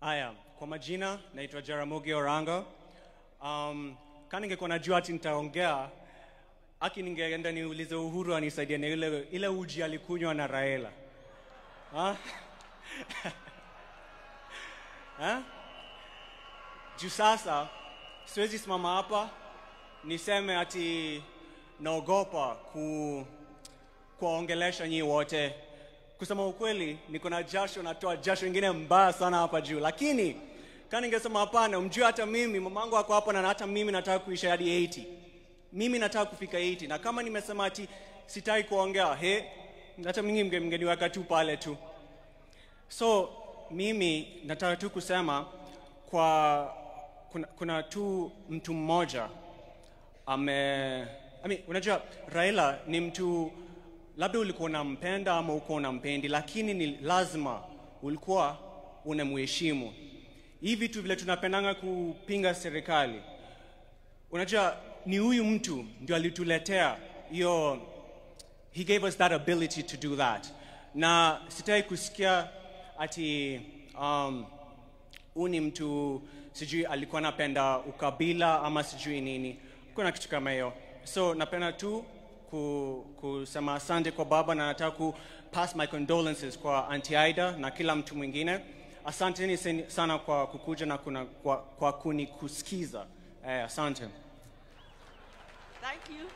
Haya, kwa majina naitwa Jaramogi Orango. Kama ningekuwa najua ati nitaongea, aki ningeenda niulize Uhuru anisaidie na ile uji alikunywa na Raila. Ha? Ha? Juu sasa siwezi simama hapa niseme ati naogopa kuwaongelesha nyinyi wote. Kusema ukweli, niko na jasho, natoa jasho ingine mbaya sana hapa juu. Lakini kama ningesema hapana, mjue hata mimi mamangu ako hapa na hata mimi nataka kuishi hadi 80. Mimi nataka kufika 80. Na kama nimesema ati sitaki kuongea, hata mimi mngeniweka tu pale tu. So mimi nataka tu kusema kwa kuna tu mtu mmoja unajua Raila ni mtu labda ulikuwa unampenda ama uko unampendi, lakini ni lazima ulikuwa unamheshimu. Hivi tu vile tunapendanga kupinga serikali, unajua ni huyu mtu ndio alituletea hiyo, he gave us that ability to do that. Na sitaki kusikia ati huyu ni mtu sijui alikuwa anapenda ukabila ama sijui nini. Kuna kitu kama hiyo. So napenda tu kusema asante kwa baba, na nataka ku pass my condolences kwa Auntie Ida na kila mtu mwingine. Asanteni sana kwa kukuja na kwa kunikusikiza. Asante. Thank you.